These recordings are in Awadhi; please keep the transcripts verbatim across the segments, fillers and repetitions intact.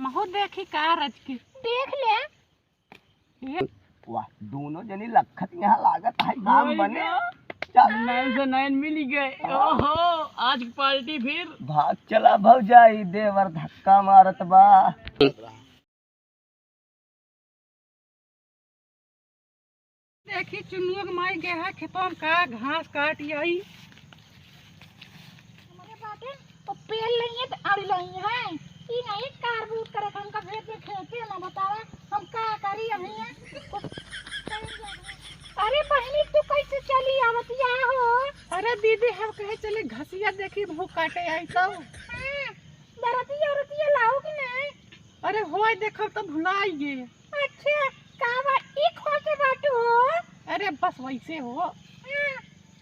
महू देखी का रच के। देख ले। ये वाह, दोनों जनी लखत यहाँ लागत है काम बने। चल। नैन से नैन मिल गए। ओहो, आज की पार्टी फिर। भाग चला भौजाई, देवर धक्का मारत बा। देखी चुनुआ के माई गए है खेतवा में का घास काट आई। हमरे बाटे, वो पेड़ लइए त अड़ लइए है। ई नहीं कार बूट करे, हमका भेज दे खेते में, बतावा, हम का करी अभी? अरे बहिनी, तू कैसे चली आवतिया हो? अरे दीदी, हम कहे चले घसिया देखी, मुँह काटे आई तो। हाँ, बरतिया उरतिया लाओ कि नहीं? अरे होय, देखब तो भुलाई गे। अच्छा, का बा, ई खोजे बाटू हो? अरे बस वैसे हो। हाँ।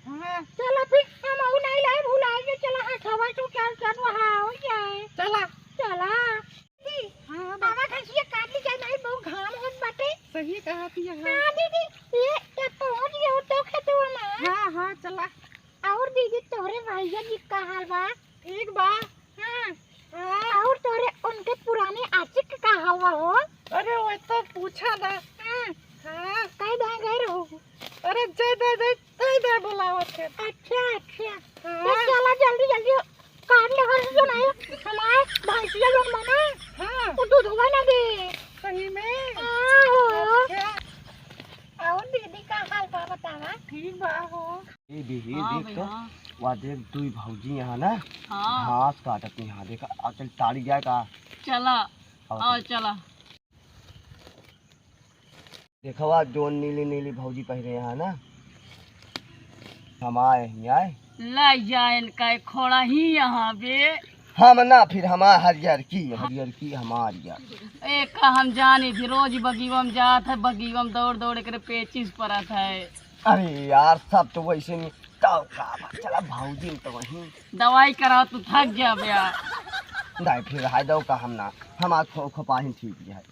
हाँ। चला फिर, हम अउ नहीं लाए, भुलाएंगे। चला, हाँ, खावा तू क्या, क्या वहाँ हो जाए। चला। चला। हाँ, बा- बाबा घसिया काट ली जाए, नहीं, बहुत घाम होत बाटे। सही कहा थी, हाँ। हाँ, दीदी, ये, ये पहुँच गए हो तो खेतवा में। हाँ, हाँ, चला। और दीदी, तोहरे भैया जी का हाल बा? ठीक बा। हाँ। हाँ। और तोरे उनके पुराने आशिक का हवा हो? अरे वो तो पूछा ना। हाँ। हाँ। कई दाएं गए रहो? अरे जय दे दे, कई दे बुलावत है। अच्छा, अच्छा। हाँ। तो चला जल्दी जल्दी काट ले हर जो नहीं हमारे भैंसिया लोग बना। हाँ। वो दूध हुआ ना दे। सही में? हाँ हो। अच्छा। और दीदी का हाल बा बतावा? ठीक बा हो। ए दीदी, हाँ देख तो, भैया। वहाँ देख, दुई भौजी यहाँ ना, हाँ। घास काटत यहाँ, देखा, आ, चल, ताड़ी जाए का? चला, और आओ, चल। चला। देखा, वहाँ जोन नीली, नीली भौजी पहिरे यहाँ ना, हम आए, ही आए। ले जाए इनका एक खोड़ा ही यहाँ बे। हम ना, फिर हमार हरियर की, हरियर की हमार यार। ए, का हम जानी थी, रोज बगीवा में जात है, बगीवा में दौड़, दौड़ एकरे पेचिस परत है। अरे यार, सब तो वैसे नहीं। तो का बा? चला भौजी में तो वहीं। दवाई कराओ, तू थक जाबे यार। नहीं, फिर हाय दो का हम ना, हमार खो-, खोपाही ठीक है।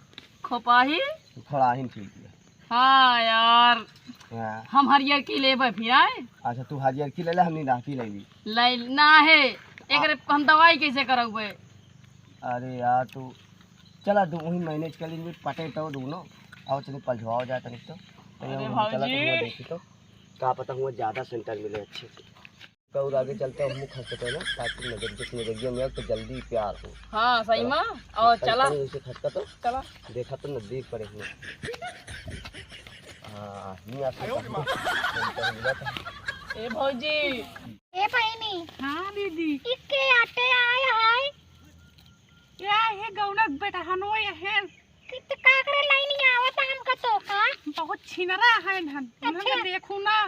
खोपाही? खोपाही ठीक है। हाँ यार। हाँ। हम हरियर की लेबे फिर आए। अच्छा, तू हरियर की ले ले, हमनी राखी ले ली। ले ना है, एकरे हम दवाई कैसे करबे? अरे यार, तू चला, दू वहीं मैनेज कर लेंगे, पटे तो दोनों। आओ, चलो, पलझवाओ जाए तनिक तो। तनिक अरे हम चला तो भौजी। हुआ देखी तो, का पता हुआ ज्यादा सेंटर मिले अच्छे से। कौर आगे चलते हम खसकते ना, ताकि नजर, जिस नजरिया में हो तो जल्दी प्यार हो। हाँ, सही चला। माँ, और तनी, चला। तनी उसे खसका तो चला। देखा तो नजदीक पड़े हुए। हाँ, नहीं आ सकता। ए भौजी। ए बहिनी। हाँ दीदी। इके आटे आया है। क्या है गौनक बेटा हनो ये है? कि त का करे लाइन आवत हमका तो का? बहुत छिनरा है धन। अच्छा। उन्हें देखू ना।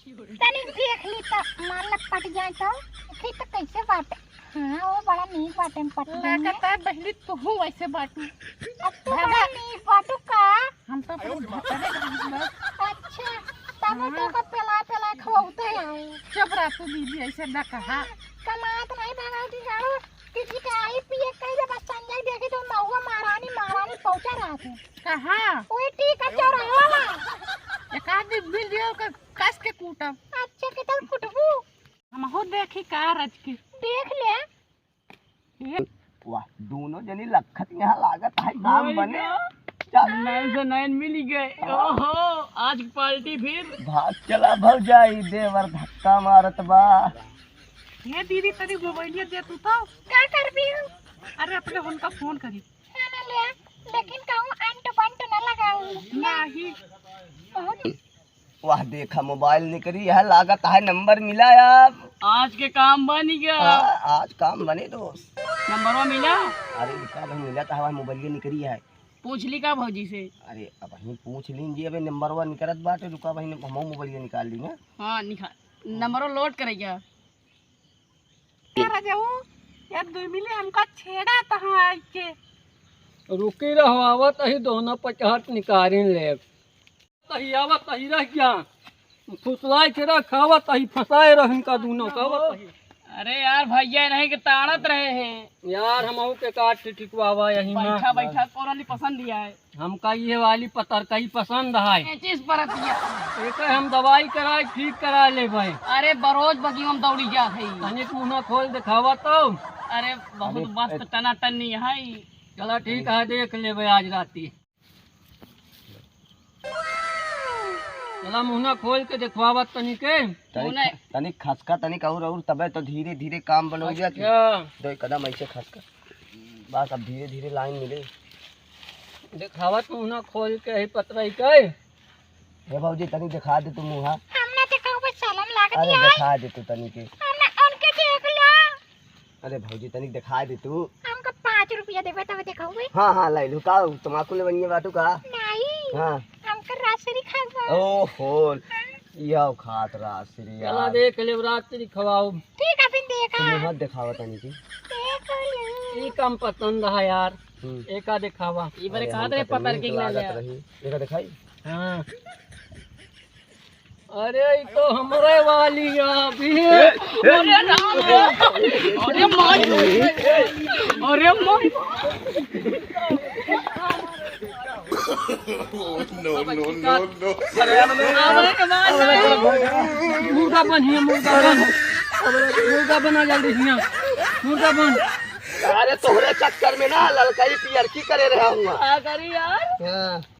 तनी देख ली त मान ल पट जाए तो। देखी त कैसे बाटे। हाँ, वो बड़ा नीक बाटे में पट गई है। लागत है बहिनी तू वैसे बाटू। अब तू भागा। बड़ा नीक बाटू का? हम तो अपने भतरे के बस। अच्छा, तब हाँ। तो का पेला पेला खवाते हैं। चुप रह तू दीदी, ऐसे ना कहा। कमात नहीं भगाई थी जाओ। किसी के आई पिए कहीं जब संजय देखी तो महुआ महारानी महारानी पहुंचा रहा था। कहाँ? वही ठीक है चौराहा वाला। एक आदमी मिल लियो का कस के कूटब। अच्छा, किधर कुटबू? हमहू देखी का रच के। देख ले। ये वाह, दोनों जनी लखत यहाँ लागत है काम बने। चल। नैन से नैन मिल गए। हाँ। ओहो, आज की पार्टी फिर। भाग चला भौजाई, देवर धक्का मारत बा। ये दीदी, तनी मोबाइलिया दे तू तो। का करबी हो? अरे, अपने उनका फोन करी। हाँ, ना ले, लेकिन कहूँ अंट बंट ना लगाऊ। नहीं। बहुत वाह, देखा मोबाइल निकरी है, लागत है नंबर मिला यार। आज के काम बन गया। हाँ, आज काम बने दोस्त। नंबरवा मिला? अरे, इनका भाई मिला तो हमारा मोबाइल निकरी है। पूछ ली का भौजी से? अरे, अब हम पूछ लीन जी, अबे नंबरवा निकरत बाटे, रुका भाई, हम मोबाइल निकाल ली ना। हाँ, निकाल। नंबरवा लोड करे क्या? क्या रजाऊ, यार दुई मिली हमका छेड़ा तहाँ आइके। रुकी रहो, आवत ही दोनों पचहट निकारिन ले। तही आवत ही रह गया। फुसलाए के रख, आवत ही फंसाए रह इनका दोनों का, आवत ही। अरे यार भैया, नहीं के ताड़त रहे हैं। यार हमहू के काट ठिठिकवावा यही में। बैठा बैठा कोरली पसंद दिया है। हमका ये वाली पतरकई पसंद है। पेचिस परत है। एकर हम दवाई कराए, ठीक करा लेबै। अरे, बरोज बगिया में दौड़ी जात है। तनिक मुंह खोल दिखावा तो। अरे, बहुत अरे, मस्त ए- टनाटनी है। चला ठीक है, देख लेबे आज राती। चला मुहना खोल के देखवावत तनी के। तनिक, तनिक खसका, तनिक और, और तबे तो धीरे धीरे काम बनोइया की। अच्छा। दो कदम ऐसे खसका। बस अब धीरे धीरे लाइन मिले। देखावत मुहना खोल के ही पतरई के। हे भौजी, तनिक देखा दे तू मुहा। हम ना देखाऊ, बस शर्म लागत अरे है। देखा दे तू तनिक के। हम ना उनके देख लो। अरे भौजी, तनिक देखा दे तू। हमका पाँच रुपया देबे तब देखाऊ बे। हाँ, हाँ, लाई लू का? तमाकू ले बनिए बाटू का? नहीं। हाँ। हमका राजश्री खाए बा। ओहो, यह खात राजश्री चला यार। देख ले राजश्री खवाओ। ठीक है, फिर देखा। तू मुहा देखावा तनिक के। देख लो। ई कम पसंद है यार। हम्म। एका देखावा। ई बारे अरे, कहा हमका रे तो पतर नीक की ना लागत ले। रही। एका देखाई? हाँ। अरे, ई तो हमरे वाली है अभी। अरे राम रे। अरे माई। अरे माई। No, no, no, no। अरे माई। मुर्गा बन हियाँ, मुर्गा बन। मुर्गा बना जल्दी हियाँ। मुर्गा बन। अरे तोहरे चक्कर में ना ललकई पियर की करे रहा हुआ। का करी यार? हाँ।